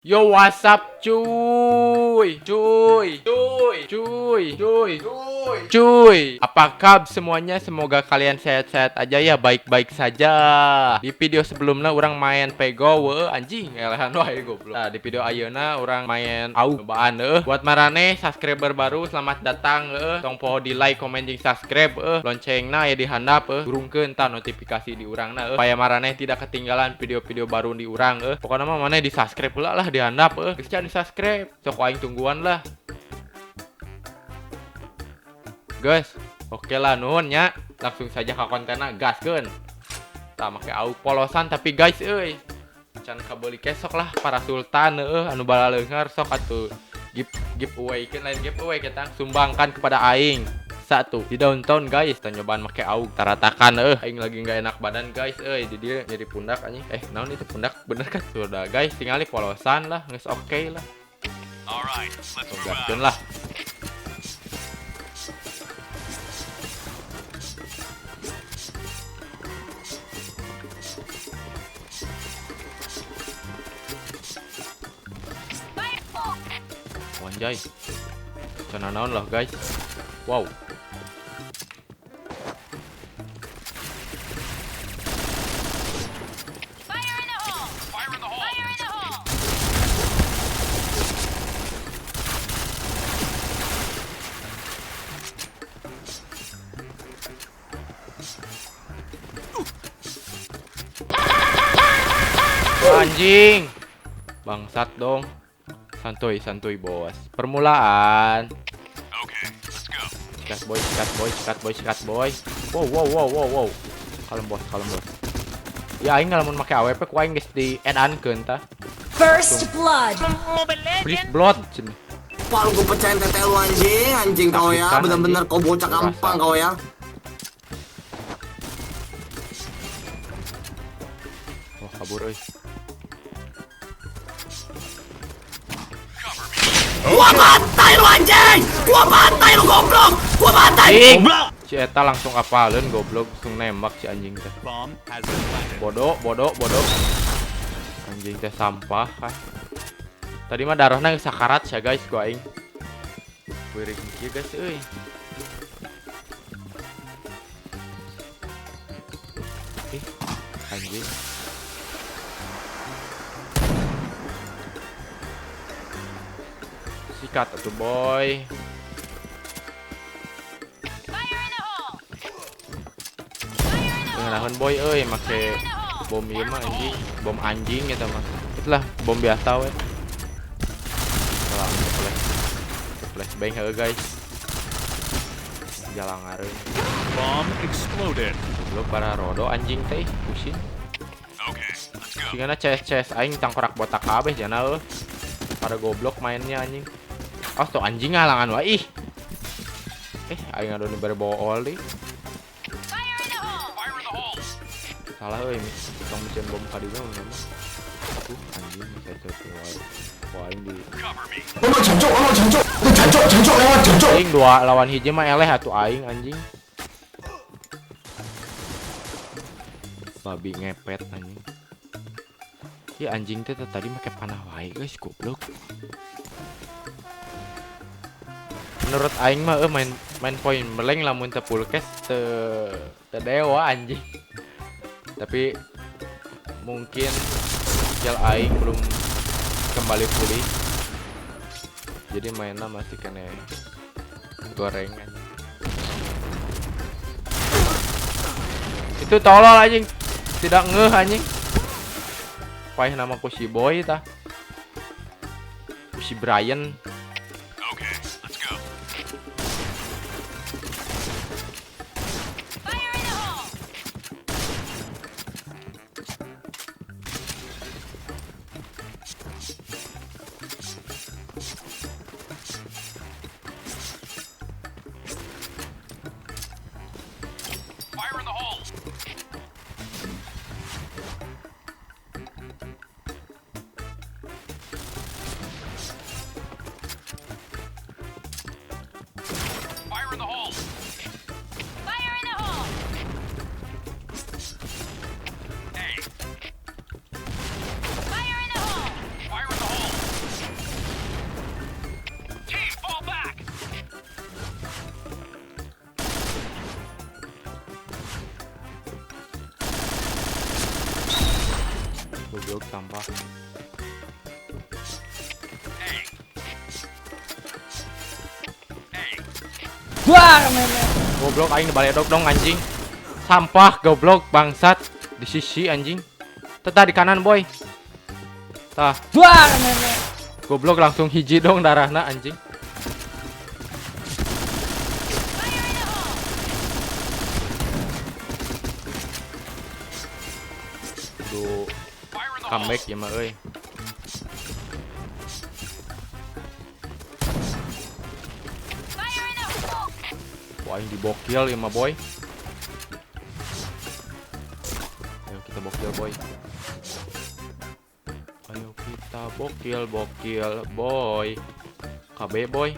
Yo, what's up, cuy? Cuy, cuy, cuy, cuy, cuy, cuy. Apa kabar semuanya? Semoga kalian sehat-sehat aja ya, baik-baik saja. Di video sebelumnya urang main pego, we, anjing, elehan wae goblok. Nah, di video ayeuna urang main AUG cobaan eueuh. Buat maraneh subscriber baru, selamat datang eueuh. Tong poho di like, komen jeung subscribe eueuh. Loncengna ya dihandap eueuh. Burungkeun tah notifikasi di urangna eueuh. Supaya maraneh tidak ketinggalan video-video baru di urang eueuh. Pokoknya mah maneh di subscribe heula lah, dihandap eueuh. Geus can di subscribe. Sok aing tungguan lah. Guys, oke lah nuhun nya. Langsung saja ke kontenna, gaskeun. Tah make AUG polosan tapi guys euy. Can kabeuli kesok lah para sultan eueuh anu balaleunghar sok atuh giveaway keun, lain giveaway kita sumbangkan kepada aing. Satu di downtown guys, kita nyobaan make AUG taratakan eueuh. Aing lagi nggak enak badan guys euy, di dia nyeri pundak anjing. Naon itu pundak bener kan? Sudah guys, tingali polosan lah, geus oke lah. Alright, let's move out. Gaskeun lah. Wanjay. Cana naon lah guys. Wow. Fire in the hole! Fire in the hole. Fire in the hole! Anjing. Bangsat dong. Santuy, santuy bos. Permulaan. Okay, let's go. Sikat boy, sikat boy, sikat boy, sikat boy. Wow, wow, wow, wow, wow. Kalem bos, kalem bos. Ya aing lamun make AWP ku aing geus di edankeun tah. First blood. Please blood cenah. Palu gue pecahin tete lu anjing, anjing kau ya, Saksikan, bener-bener anjing. kau bocah Rasa. kampang kau ya. Wah, kabur euy. Gua bantai lu anjing, gua bantai lu goblok, gua bantai. Anjing. Si eta langsung apaleun goblok, langsung nembak si anjing teh. Bomb has been planted. Bodoh, bodoh, bodoh. Anjing teh sampah kan. Tadi mah darahna geus sakarat ya guys ku aing. Beureum kieu guys euy. Ih, anjing. Sikat atuh boy. Fire in the hole! Fire in the hole! Ngeunaheun boy euy make bom ieu mah anjing, bom anjing eta mah. Itulah bom biasa we. Wah, flash. Flashbang heuh guys. Jalan ngareun. Bomb exploded. Goblok para rodo anjing teh, pusing. Okay, let's go. Sigana CS-CS aing tangkorak botak kabeh jana eueuh. Pada goblok mainnya anjing. Oh, tuh anjing ngalangan wae ih. Aing anu bare bawa oli. Fire in the hole! Fire in the hole. Salah euy, tong mencen bom ka dieu mah. Anjing saya wae. Wah, aing di Cover me. Aing dua lawan hiji mah eleh atuh aing anjing. Babi ngepet anjing. Ya anjing teh tadi make panah wae guys goblok. Menurut aing mah main point blank lamun teu full cash teu dewa anjing. Tapi mungkin skill aing belum kembali pulih. Jadi mainnya masih kena gorengan. Itu tolol anjing. Tidak ngeh anjing. Payah nama ku si Boy tah. Ku si Brian. Okay, let's go. Fire in the hole! Fire in the hole. Sampah. Buar meme. Goblok aing dibaledog dong anjing. Sampah goblok bangsat di sisi anjing. Tetah di kanan boy. Tah. Buar meme. Goblok langsung hiji dong darahna anjing. Duh. Comeback ya mah euy. Wah, aing dibokil ya mah boy. Ayo kita bokil boy. Ayo kita bokil bokil boy. KB boy.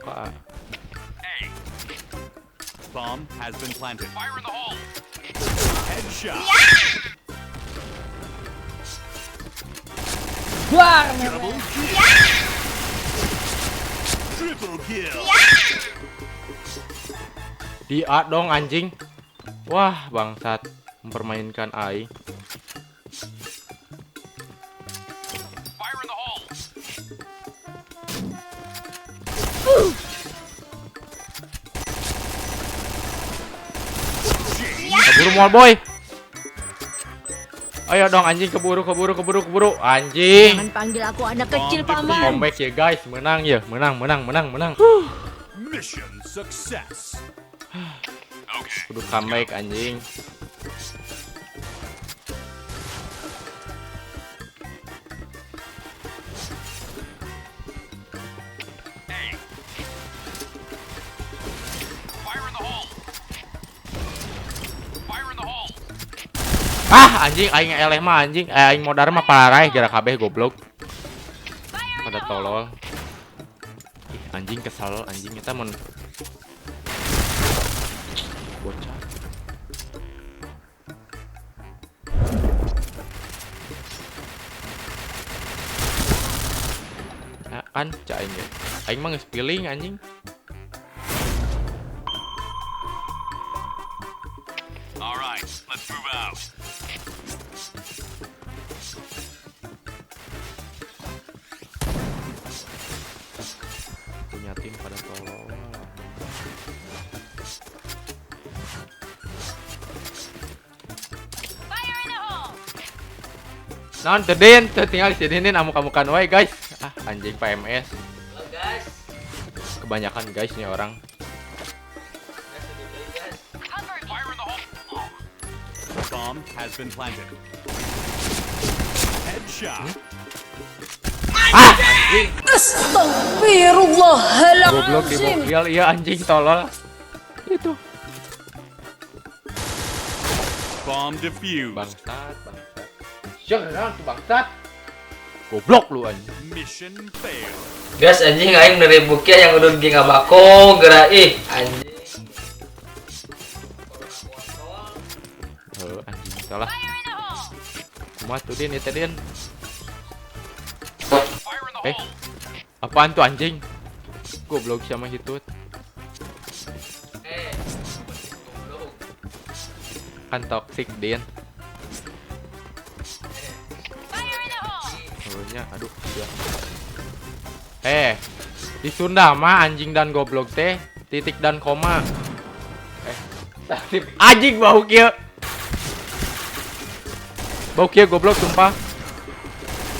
Kok A? Bomb has been planted. Fire in the hole. Headshot. Buar meme. Double kill. Triple kill. Di A dong anjing. Wah, bangsat mempermainkan aing. Fire in the hole. Keburu mual boy. Ayo dong anjing, keburu keburu keburu keburu anjing. Jangan panggil aku anak kecil, Paman. Comeback ya guys, menang ya, menang menang menang menang. Mission success. Okay. Kudu comeback anjing. A. Fire in the hole. Fire in the hole. Ah anjing aing eleh mah anjing, aing modar mah paraeh gara kabeh goblok. Pada tolol. Ih anjing kesel anjing eta mun bocah. Nah, kan cak aing ge. Aing mah geus feeling anjing. All right, let's move out. Punya tim pada tolol. Fire in the hole. Non, tedin, tinggal disinin amuk-amukan wae guys. Ah, anjing PMS. Halo guys. Kebanyakan guys nih orang. Guys, Cover me. Fire in the hole. Bomb has been planted. Headshot. Ah, anjing. Goblok Astagfirullahaladzim. dibokil, iya anjing tolol. Itu. Bomb defused. Bangsat, bangsat. Jangan tuh bangsat. Goblok lu anjing. Mission failed. Guys, anjing aing dari bukia yang udah geng abako gerak ih anjing. Heuh, anjing salah. Fire in the hole. Kumaha tuh din ieu teh din? Fire in the Eh. hole. Apaan tuh anjing? Goblok sama hitut. Eh, goblok. Kan toxic din. Fire in the hole. Heuhnya, aduh, ya. Di Sunda mah anjing dan goblok teh titik dan koma. Tadi anjing bau kieu. Bau kieu goblok sumpah.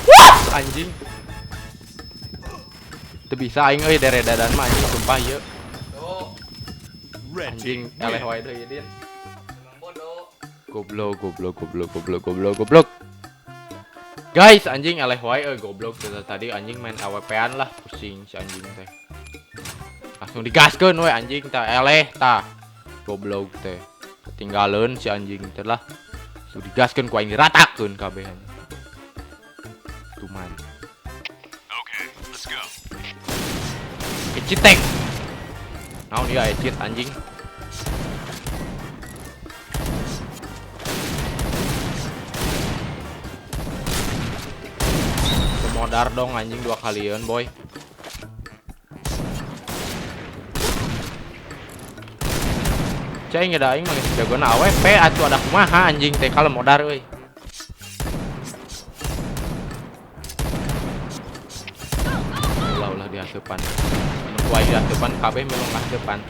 Wah, anjing. Teu bisa aing euy deredadan mah anjing sumpah ieu. Tuh, Red Anjing team eleh win. wae deui din. emang bodoh. Goblok goblok goblok goblok goblok goblok. Guys, anjing eleh wae euy goblok tadi anjing main AWP-an lah pusing si anjing teh. Langsung digaskeun we anjing tah eleh tah. Goblok teh. Ketinggalan si anjing teh lah. Langsung digaskeun ku aing diratakeun kabeh anjing. Tuman. Okay, let's go. Ecitek. Naon ieu ecit anjing. Modar dong anjing dua kalian boy. Kice aing da aing mah geus jagona AWP atuh ada kumaha anjing teh kalau modar euy. Ulah di asupan. Nu ku aing di asupan kabeh milu ngasupan.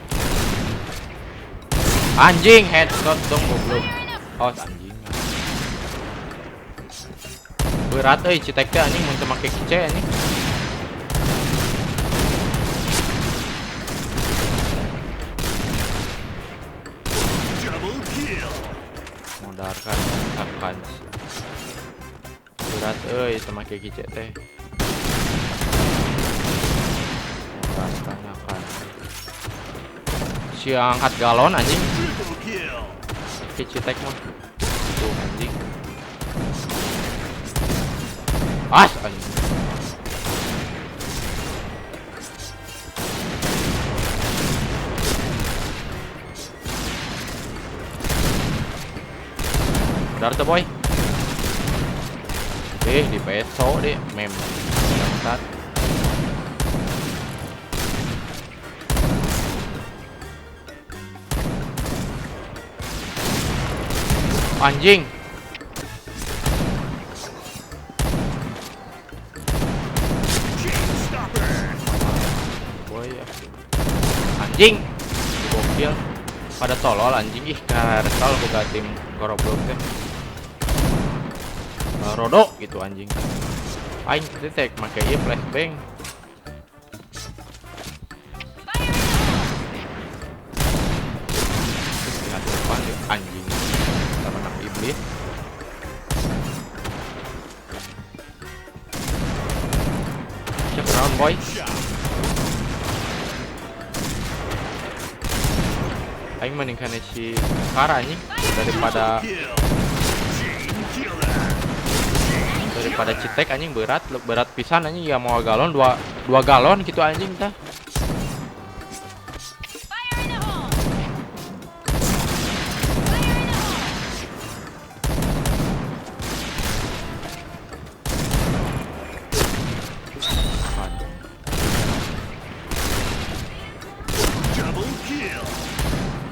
Anjing headshot dong goblok. Oh anjing. Berat euy citek teh anjing mun teu make kice anjing. Modarkan akan berat euy teu make kice teh. Modarkan akan. Si angkat galon anjing. Kice tek mah. Tuh anjing. As anjing. Dar tuh boy. Di peso deh mem. Bangsat. Anjing. Boy, anjing. Gokil. Pada tolol anjing ih karesal boga tim goroblok teh. Rodok gitu anjing. Aing teh make ieu flashbang. Anjing. Sama anak iblis. Check round boy. Aing mending kana si Kara anjing daripada citek anjing berat pisan anjing ya mau galon dua galon gitu anjing tah.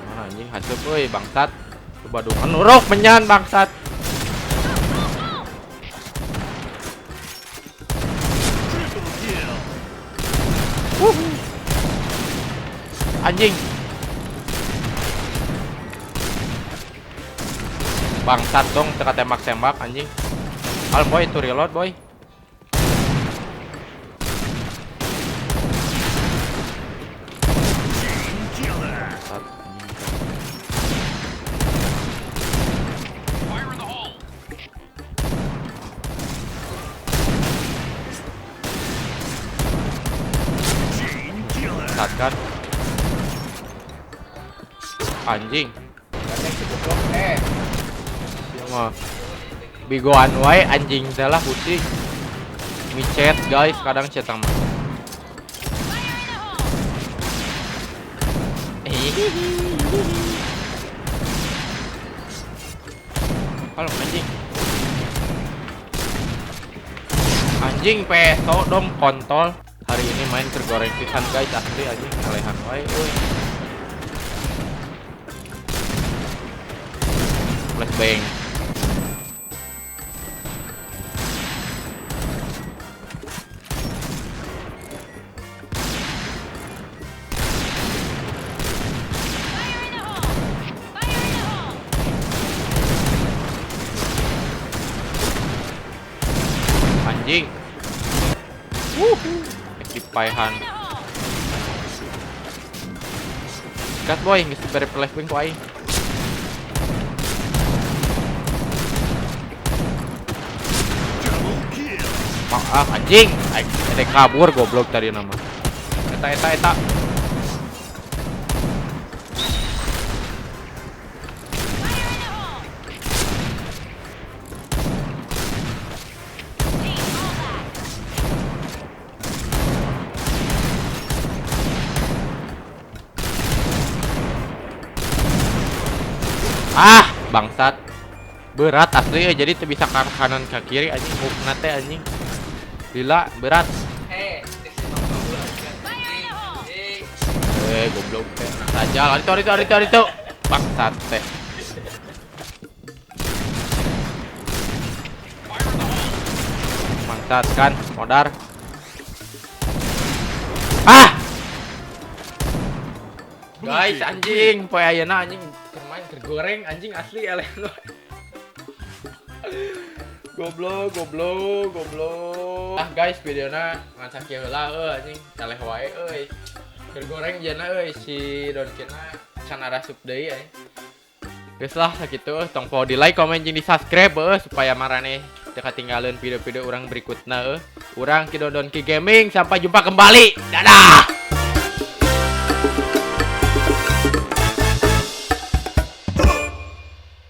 Mana anjing hansep euy bangsat. Badungan nuruk menyan bangsat. Anjing. Bangsat dong teka tembak-tembak anjing. Al boy itu reload boy. Bangsat anjing. Bangsat kan. Anjing. Siapa? Bigoan wae anjing teh lah pusing. Micet guys, kadang cetak mah. Kalau anjing. Anjing peso dong kontol. Hari ini main tergoreng pisan guys, asli anjing kalehan wae euy. Flashbang. Anjing. Wuhu. Ekip paehan. Cut boy, geus dibere flashbang ku aing. Maaf anjing, ada kabur goblok tadi nama. Eta eta. Ah, bangsat. Berat asli ya, jadi bisa ke kanan ke kiri anjing, hook teh anjing. Lila berat. Goblok teh. Saja, lari itu. Bangsat teh. Bangsat kan, modar. Ah! Guys, anjing, poe ayeuna anjing keur main keur goreng anjing asli eleh. Goblok, goblok, goblok. Ah guys, videona ngan sakieu heula euy anjing, eleh wae euy. Keur goreng jana euy si Donkina can arasup deui anjing. Geus lah sakitu euy, tong poho di like, komen jeung di subscribe euy supaya maraneh teu katinggalan video-video urang berikutna euy. Urang Ki Don Donki Gaming, sampai jumpa kembali. Dadah.